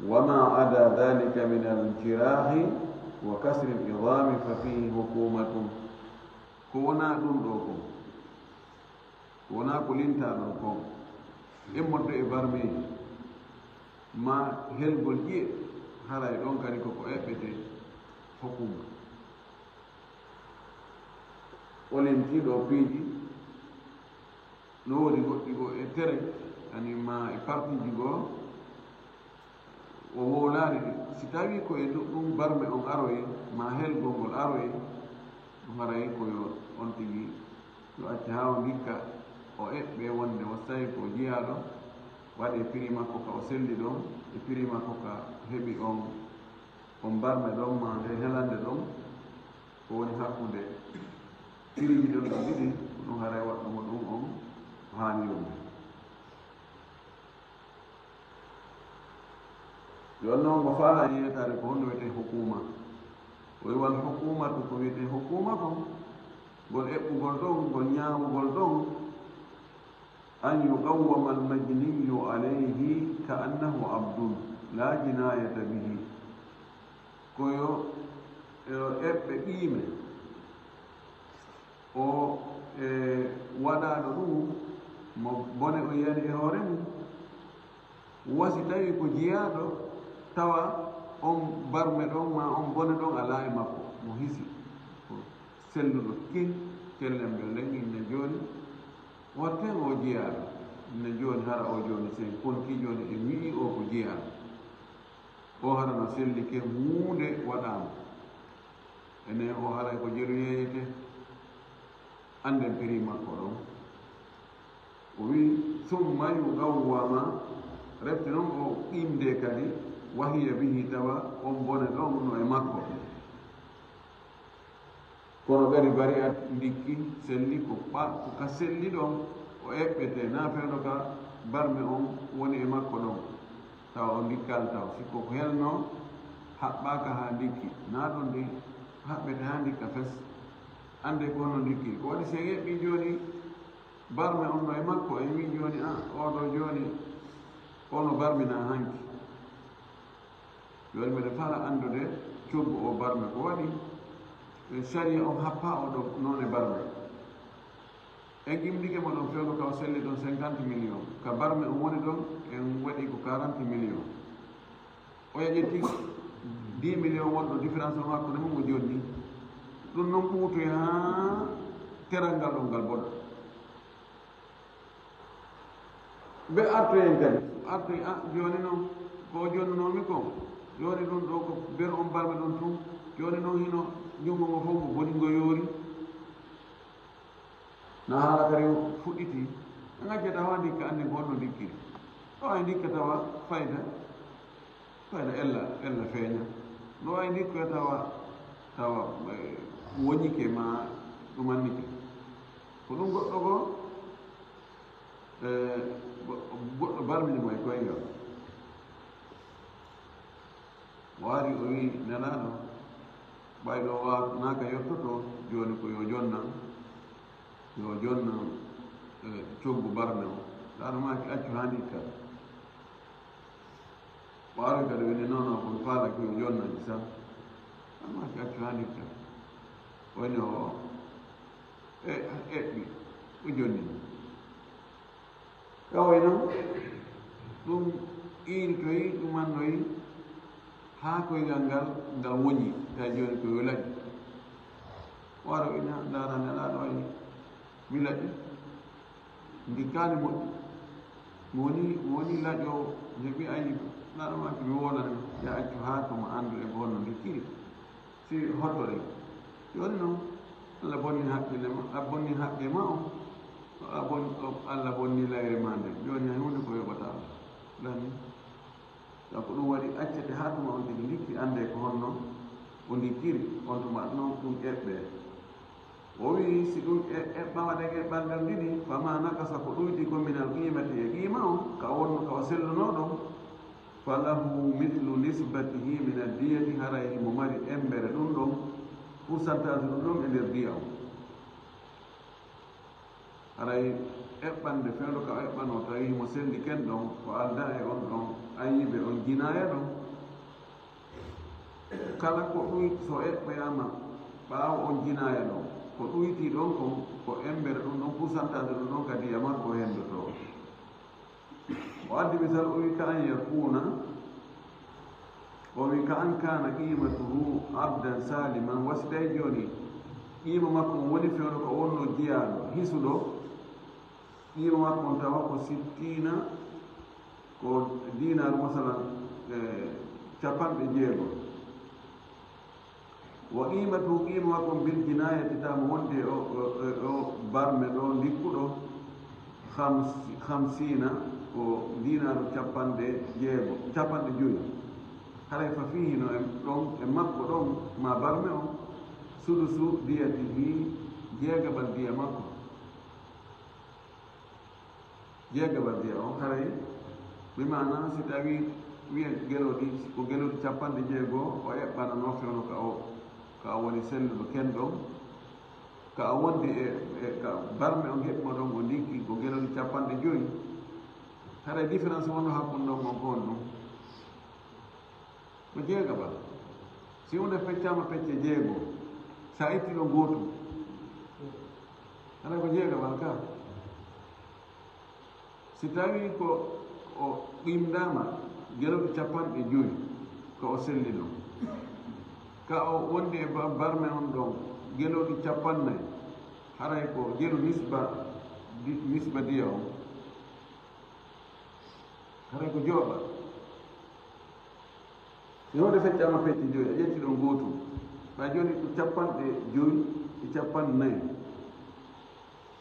وما عدا ذلك من الجراح وكسر العظام ففيه حكومة. Ko wonaa ɗum ɗoo kon, ko wonaa ko lintaa ɗon kon, immorde e barmeeji, maa helgol ƴi'e, haray ɗon kadi ko ko eɓɓetee hukuma. O lintii ɗoo piiji, no woodi goɗɗi goo e tere, ani maa e partiiji goo, o wowlaali ɗi. Si tawii ko e ɗum barme on aroyi, maa helgol ngol aroyi, ɗum haray ko yo on tigi, yo acce haa o ndikka, o eɓɓee wonde o tawi ko jiyaaɗo, waɗee piri makko ka o selli ɗon, e piri makko ka heɓi on, on barme ɗon, maa nde helande ɗon, ko woni hakkunde piriiji ɗon ɗon ɗiɗi, ɗum haray waɗɗo mo ɗum on, o haani yonde. Jooni noon, mo faala e yeetaade ko honno wiyetee hukuma. O wi'i, wal hukumatu, ko wiyetee hukuma kon, ngol eɓɓugol ɗon, ngol ñaawugol ɗon, an yuqawwama al majniyu alayhi ka annahu abdun, la jinayata bihi. Ko yo, yo eɓɓe ɓiime. O, e, waɗaaɗo ɗum, mo bone o yiyani e hoore mum. Wa si tawii ko jiyaaɗo, tawa on barme ɗon maa on bone ɗon alaa e makko, mo hisi, ko selluɗo kin, cellen ɓe nden inne jooni, watten o jiyaaɗo, inne jooni hara o jooni sen kontii jooni en wi'ii o ko jiyaaɗo. O hara no selli ke huunde waɗaama. Enen o haray ko jeru yeeyete. Annden piri makko ɗon. O wi'i, summa yuqawwama, refti noon o ɓiimde kadi, wa hiya bihi, tawa on bone ɗon no e makko. Kono kadi bari'at ndikki selli ko ɓa-, ko ka selli ɗon, o eɓɓete, naa fewndo ka barme on woni e makko ɗon. Tawa o ndikkaali taw. Si ko helno, haɓɓaaka haa ndikki. Naa ɗon ndi haɓɓete haa ndikka fes. Annde ko honno ndikki. Ko waɗi si en eɓɓii jooni, barme on no e makko, en wi'i jooni, a, oo ɗoo jooni, oo no barminaa hanki. Jooni miɗen fala anndude coggu oo barme. Ko waɗi, e sariya on happaa oo ɗoo noone barme. En gimdike mo ɗon fewndo ka o selli ɗon cinquante millions. Ka barme on woni ɗon, en waɗi ko quarante millions. Oya ƴetti dix millions wonɗo différence on hakkunde mum o jonni. Ɗum noon ɓuutoy haa teral ngal ɗon ngal boɗa. Ɓe artoyen kadi. Artoy, a, jooni noon, ko o jonnunoomi ko, jooni ɗum ɗoo ko nder on barme ɗon tun. Jooni noon hino junngo ngo fof ngo boni ngo yoori. Na haala kadi fuɗɗiti. Ɓe ngajjata haa ndikka anndi ko honno ndikkiri. Ɗo ay ndikka tawa fayda, fayda ella, ella feeña. Ɗo ay ndikka tawa, tawa, eh, woñike ma ɗumannike. Ko ɗum goɗɗo goo, eh, go-, goɗɗo barmini mo e koyngal. O ari o wi'i, Nelaaɗo, ɓayɗo o wa-, naaka yottoto, jooni ko yo jonnan, yo jonnan, Coggu barme o, ɗaano maaki accu haa ndikka. O aroy kadi woni nono ko mi faalaki o jonnaki sam. Ɗaano maaki accu haa ndikka. Woni o e eɓɓi o jonni. Kaway noon ɗum iirtoyi ɗumannoyi haa koyngal ngal ngal woñi tawi jooni ko yo laƴi. Waro ina ndaarani alaa ɗo e mi laƴi. Ndikkaani moƴƴi. Mi woni mi woni laƴoowo nde mi ayi. Naɗo maaki mi wonani ya accu haa ko mo anndu e bonno ndikkiri. Si hottori jooni noon, allah bonni haqqille ma a bonni haqqe ma on. A bon allah bonni layre ma nde jooni hay huunde ko yoɓata lani. Donc ɗum waɗi accete haa tuma on tigi ndikki annde ko honno o ndikkiri. On tuma noon ɗum eɓɓe. O wii si ɗum eɓɓama ɗen eɓɓal nder ɗiɗi, fama nakasa ko ɗuyti ko minal qimati e qima on ka wonno ka o selluno ɗon, falahu mithlu nisbatihi min addiyati, haray himo mari embere ɗum ɗon pourcentage ɗum ɗon e nder diya on. Haray eɓɓande fewndo ka o eɓɓanoo tawi himo selli ken ɗon ko aldaa e on ɗon ayibe on jinaaya ɗon. Kala ko ɗuy so eɓɓoyaama ɓaawo on jinaaya ɗon ko ɗuyti ɗon kon ko embere ɗum ɗon pourcentage ɗum ɗon kadi yamar ko henndotoo. O addi misal o wi ka an yakuna o wi ka an kana qimatuhu abdan saliman wasi tawi joni qima makko on woni fewndo ko wonno jiyaaɗo hisuɗo. Qima makko on tawa ko sittina ko dinaru masalan e capanɗe jeego. Wa qimatuhu qima makko on bil jinayati tama wonde o barme ɗo ndikkuɗo khamsina ko dinaru capanɗe jeego capanɗe joyi. Haray fa fihi no e ɗon e makko ɗon ma barme on sudusu diyatihi jeegabal diya makko. Jeegabal diya on haray bi maana si tawi wiyen gelooɗi ko gelooɗi capanɗe jeego o eɓɓanano fewno ka o ka o woni selluɗo ken ɗon ka o wondi e e ka barme o geɓɓo ɗon o ndikki ko gelooɗi capanɗe joyi. Haray différence wonno hakkunde ɗon on ko on ɗum. Ko jeegabal si hunde feccama pecce jeego sa itti ɗo gootum. Haray ko jeegabal ka si tawi ko o qimdama gelooɗi capanɗe joyi ko o selli ɗon ka o wondi e barme on ɗon gelooɗi capannay. Haray ko jelu nisba nisba diya on. Haray ko jooɓa. Yewde feccama pecce joyi a ƴetti ɗon gootum ɓa joni ko capanɗe joyi e capanɗe nayi.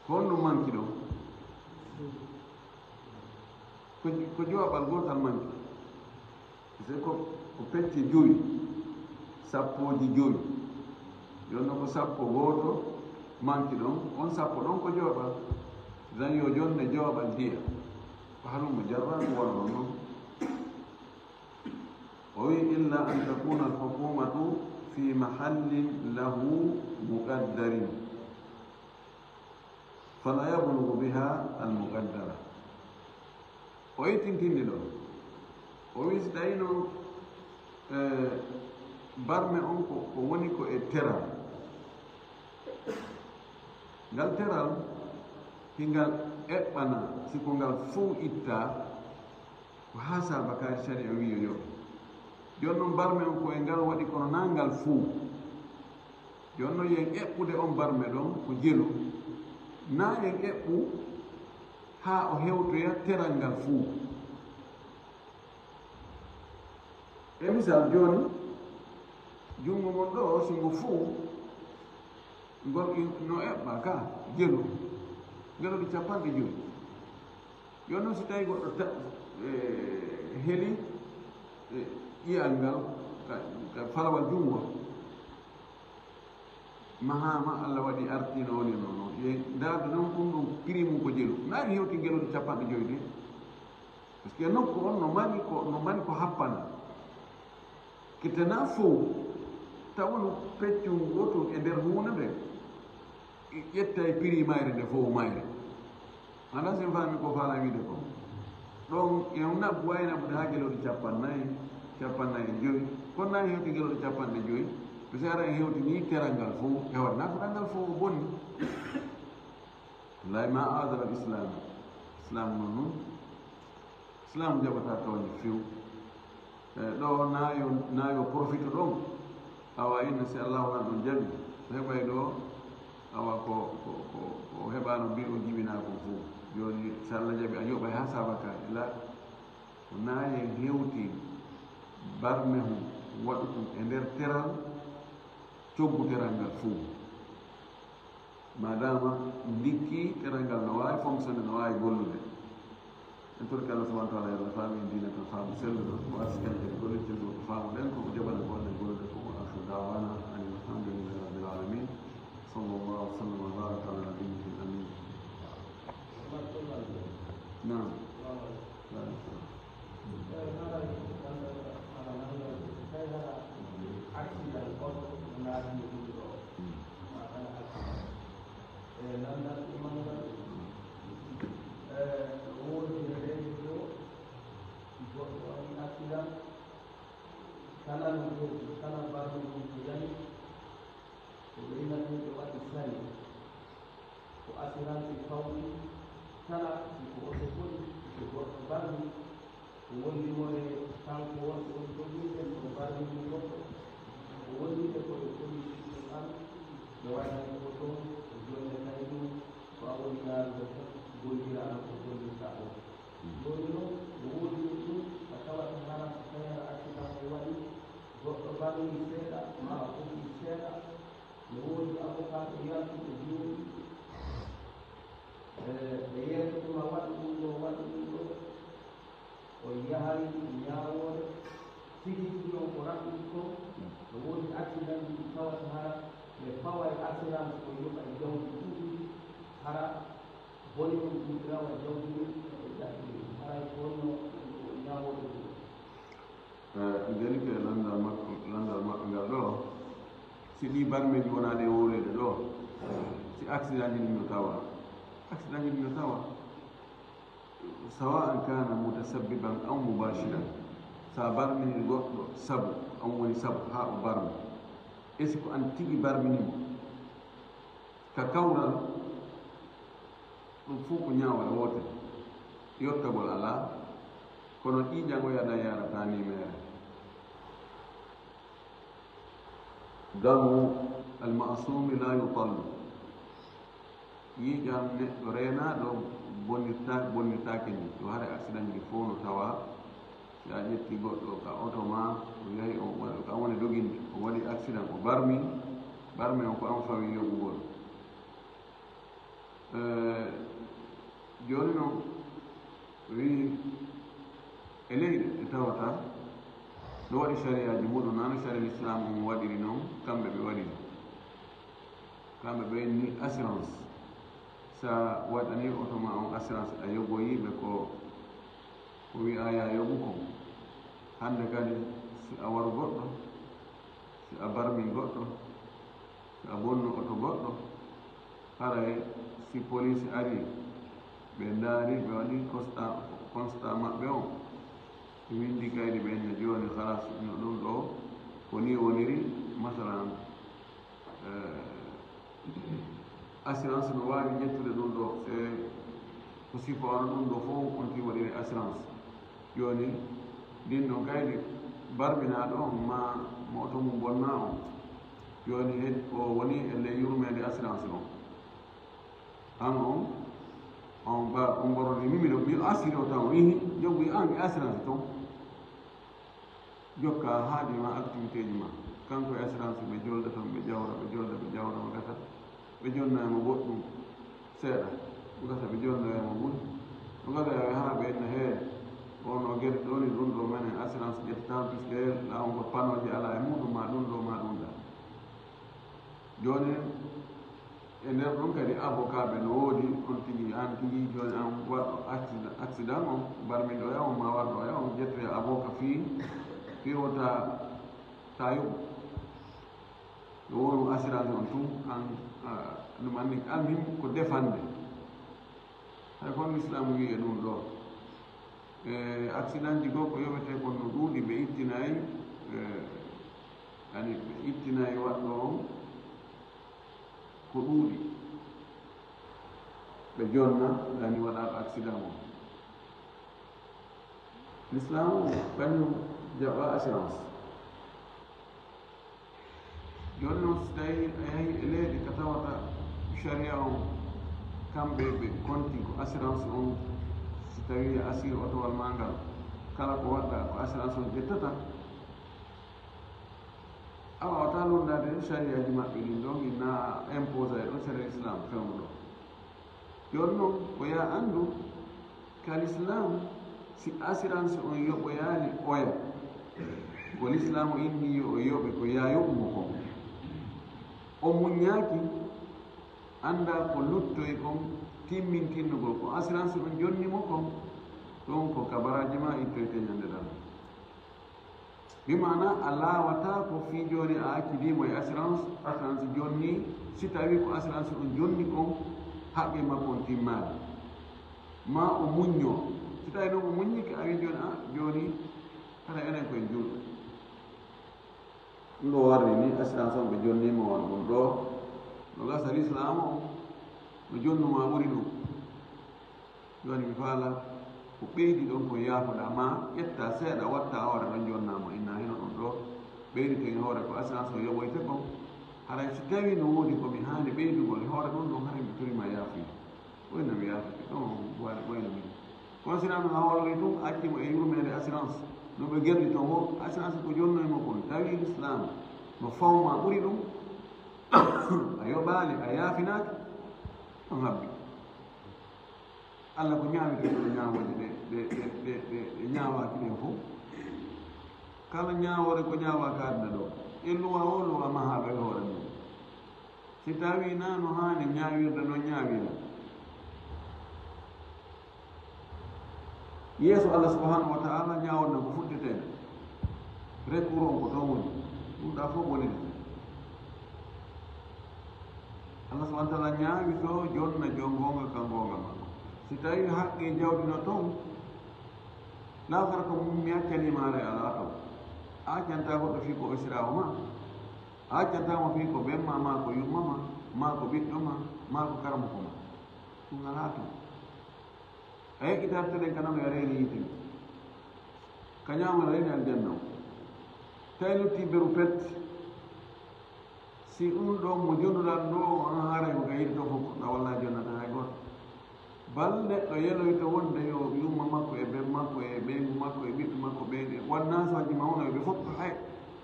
Ko honno manki ɗon? Ko jowaɓal gootal manki. Parce que ko pecce joyi sappooji joyi. Jonno ko sappo gooto manki ɗon on sappo ɗon ko jowaɓal. Dan yo jonne jowaɓal diya. Ko halumma jarra ko wonno noon. O wi illa an takuna alhukumatu fi mahallin lahu muqaddarin fala yablugu biha almuqaddara. O yettintinni ɗo o wi si tawino e barme on ko woni ko e teral. Ngal teral hingal eɓɓana si ko ngal fow itta. Ko haa saabakaari sariya wiyo yo. Jooni noon mbarmi on ko e ngal waɗi kono naa ngal fuu. Jooni noon yen eɓɓude on mbarme ɗon ko jelu. Naa yen eɓɓu haa o hewtoya teral ngal fuu. E misal jooni junngo mon ɗo si ngo fuu ngol no eɓɓa ka jelu. Ngeloɗi capanɗe joyi. Yo noon si tawi goɗɗo heli ƴiyal ngal ka falawal junngo. Mahama allah waɗi artino woni noon ye ndaarde noon ɗum ɗum prix mum ko jelu naari hewti ngeloɗi capanɗe joyi de. Parce que nokku on no mari ko no mari ko happana. Kittana fow tawa no peccum gotum e nder huunde nde ƴetta e prix mayre nde fow mayre. Alaa, si mi faami ko faalaa wiide ko. Ɗon en nabbu, waawi nabbude haa gelooɗi cappannayi, cappannayi e jowi. Kono naa en hewti gelooɗi capanɗe jowi, mi si ara en hewtinii teral ngal fof, e waɗi naa ko ɗanngal fof o bonni. Lay ma adara islam. Islam non non. Islam jaɓataa tooñe few. E, ɗo naayo, naayo profito ɗon. Awa inna si Allahu an ɗon jaɓi. Ko heɓay ɗo, awa ko, ko, ko, ko heɓaano mbi o jibinaa kon fof. Jooni si Allah jaɓi a yoɓay haa saabaka ila. Ko naayen hewti barme hum waɗu ɗum e nder teral, coggu teral ngal fof. Madama ndikki teral ngal no waawi fonctionner, no waawi gollude. En torki Allah subhanahu wa taala, yo Allah faamu en diina kan faamu selluɗo, o arsiken kadi golle celluɗo ko faamuɗen, ko o jaɓana ko Allah gollude ko. Wa akhiru da'wana anil hamdulillahi rabbil alamin. Sallallahu wa sallam wa baraka ala nabiyyil amin. Naam. Wa alaikum salam. Kala no hewti, kala barmi ɗum ko yani, ko ɓeynatee ɓe waɗi sari. Ko assurance fawɗi kala, si ko oto boni, si ko goɗɗo barmi, ko wonndi mo e kanko wonɗo woni jogiinde, ko barmi ɗum goɗɗo, ko wonndi ɓe ko ɓe koni ɗum an, ɓe waɗani ko ɗon, ko jonde kay ɗum, ko a woni yaarude fof, gollira an ko gollirta ɗo. Jooni noon, no woodi ɗum ɗum, a tawata hara ko tawata accident o waɗi, goɗɗo barmi seeɗa, maa o foti seeɗa, no woodi avocat ɗo yaltuɗo jooni, e, e yeeso ɗum a waɗu ɗum ɗo, waɗu ɗum ɗo, o yahay ñaawoore, sigi sigi on ko raɓɓiɗi ko, no woodi accident ɗi tawata hara, ɓe paway assurance ko yoɓa e jawdi ɗuuɗuɗi, hara bone on ɗum rawa jawdi mum, e ɓe jaɓɓi ɗum, haray ko wonno ɗum ko ñaawooɓe ɗum. Eh, mi jarike lanndal makko, lanndal maɓɓe ngal ɗo. Si ɗi barmeeji wonaa ɗe wowleede ɗo, si accident ji ɗin no tawa, accident ji ɗin no tawa. Sawa an kana mutasabbiban aw mubashiran. Sa barmini goɗɗo sabu, an woni sabu haa o barmi. Est-ce que an tigi barmini mo? Ka kawral, ɗum fof ko ñaawal wootel. Yottagol alaa, kono ƴiiƴan o yaɗa yarata ni meere. Damu al-ma'sumi la yutallu. Ƴiiƴan neɗɗo reenaaɗo bonnirta-, bonnirtaake ni. Ɗum hara accident ji fof no tawa. Si a ƴetti goɗɗo ka oto ma, o yahi, o wa-, ka woni doginde, o waɗi accident, o barmi, barme on ko an fawi yoɓugol. Eh, jooni noon, wi e leyɗe ɗe tawata no waɗi sariyaaji muɗum, naa no sariya Lislaam on waɗiri noon, kamɓe ɓe waɗiri. Kamɓe ɓe ni assurance. Sa waɗani oto ma on assurance, a yogoyi ɓe ko, ko wi'aa yaa yogu kon. Hannde kadi, si a waru goɗɗo, si a barmi goɗɗo, si a bonnu oto goɗɗo, haray si police ari, ɓe ndaari, ɓe waɗi constat, constat maɓɓe on, ɓe winndi kaydi, ɓe inna jooni, halas, no ɗum ɗo, ko ni woniri, masalan, eh, assurance no waawi ƴettude ɗum ɗo, e ko sifa on ɗum ɗo fof, on tigi waɗiri assurance. Jooni, ndin ɗon kaydi barminaaɗo on, ma mo oto mum bonnaa on, jooni, he, o woni e ley yurmeende assurance on. An on, on ba, on mborodi mi, miɗo, mi assuré o tan, o ihi, joom wi an e assurance ton. Jokka haaɗi ma activité ji ma. Kanko e assurance ɓe jolda toon, ɓe jawra, ɓe jolda, ɓe jawra, o gasa. Ɓe jonna e mo goɗɗum seeɗa. O gasa ɓe jonna e mo ɓuri. O gasa yawe haa ɓe enna hee. On o gere ɗoni ɗum ɗo menen assurance ƴettata, puisque lawol ngol panooje alaa e muɗum, ma ɗum ɗo, ma ɗum ɗa. Jooni, e nder ɗum kadi avocat ɓe no woodi, on tigi, an tigi, jooni an waɗɗo accident, accident on, barmiɗo e on, ma waɗɗo e on, ƴettoya avocat fii, fii wota ta yoɓu. No wonu assurance on tun, an, a, ɗum anni, an him ko defande. E kon Islaamu wi'i e ɗum ɗoo. E accidentji goo ko yoɓetee kon no ɗuuɗi, ɓe ittinay, e, ani ɓe ittinay waɗɗo on ko ɗuuɗi. Ɓe jonna, ani waɗaaɗo accident on. L'islam o kañum jaɓa assurance. Jooni noon, si tawii a yahii e leyɗe ka tawata sharia on, kamɓe ɓe konti ko assurance on, si tawii a asiri otowal maa ngal, kala ko waɗɗaa ko assurance on ƴettata. A waawataa lonndaade shariaaji maɓɓe ɗin ɗon, inna a imposa e ɗon sharia Islam fewndo ɗo. Jooni noon, ko yo a anndu, ka Lislaam, si assurance on yoɓoyaali oya, ko Lislaam o inni yo o yoɓe, ko yo a yoɓu mo kon. O muññaaki, anndaa ko luttoyi kon timmintinnugol ko assurance on jonni mo kon, ɗon ko kabaraaji maa ittoyte ñande ɗan. Bi maana a laawataa ko fii jooni a accidi mo e assurance, assurance jonni, si tawii ko assurance on jonni kon, haqqe makko on timmaali. Maa o muññoo. Si tawii noon o muññike, a wii jooni, a, jooni, hara enen ko en juulɓe. Ɗum ɗo warri ni, assurance on ɓe jonni mo on ɗum ɗo. No gasa Lislaam o, no jonnu maa ɓuri ɗum. Jooni mi faala ko ɓeydi ɗon ko yaafoɗaa, maa ƴetta seeɗa, watta hoore ɗon, jonna mo, inna hino ɗum ɗo ɓeyditen hoore ko assurance o yoɓoyte kon. Haray si tawii no woodi ko mi haani ɓeydugol e hoore ɗum ɗon, haray mi tori ma yaafuya. Ɓoyna mi yaafike ɗon, waɗi ɓoyna mi. Kono si non a hoolori tun, a acci mo e yurmeende assurance, no ɓe gerɗi ton o, assurance ko jonnoy mo kon, tawi Lislaam no fawma ɓuri ɗum, a yoɓaali, a yaafinaaki, ɗon habbi. Alla ko ñaawitee ɗo ñaawooje ɗe, ɗe, ɗe, ɗe, ɗe, ɗe ñaawaaki ɗen fof. Kala ñaawoore ko ñaawaaka aduna ɗo. E luwa o, luwa mahaaɗo e hoore mum. Si tawii na no haani ñaawirde, non ñaawira. Yeeso Allah subhanahu wa ta'ala ñaawol na ko fuɗɗeteende. Recours on ko toon woni. Ɗum ɗa fof woni ɗum. Allah subhanahu wa ta'ala ñaawi to jonna jon goonga ka goonga makko. Si tawii haqqe jawdi no toon, laakhara ko mi accanii ma haray alaa toon. A accantaa goɗɗo fii ko o siraawo ma. A accantaa mo fii ko ben ma, maa ko yumma ma, maa ko ɓiɗɗo ma, maa ko karamoko ma. Ɗum alaa toon. A yeƴƴitarta ɗen ka nano, a reeni yiite. Ka ñaamo, a reeni aljanna o. Tawi lutti beru pet. Si ɗum ɗon mo jonnuɗaa ɗo, on haray ko ka yiɗi to fof, na walla jonnata hay gooto. Bal neɗɗo yeloyto wonde yo yumma makko e ben makko e ɓeyngu makko e ɓiɓɓe makko ɓen e wonnaa so haji mawno e ɓe fof hay.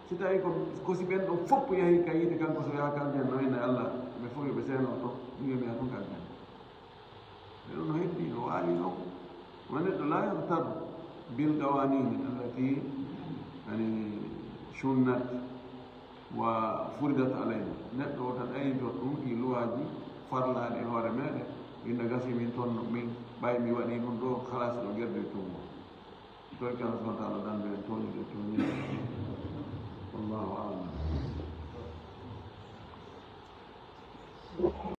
Si tawi ko, ko si ɓen ɗon fof yahi ka yiite, kanko so yaha ka aljanna, o inna Allah, ɓe fof yo ɓe seeno to, ɗum yo mi yaha tun ka aljanna. Ɓe ɗum no heddi, no waali ɗon. Wa neɗɗo la yaghtar bil qawanin allati, yani, sunnat wa furidat alayna. Neɗɗo wota ɗaynito ɗum ɗi luwaaji farlaaɗi e hoore meɗen, inna gasi min toon, min ɓay mi waɗi ɗum ɗo, khalas ɗo gerdi tun mo. Torki Allah subhanahu wa ta'ala dande en tooñude tooñude. Wallahu a'lam.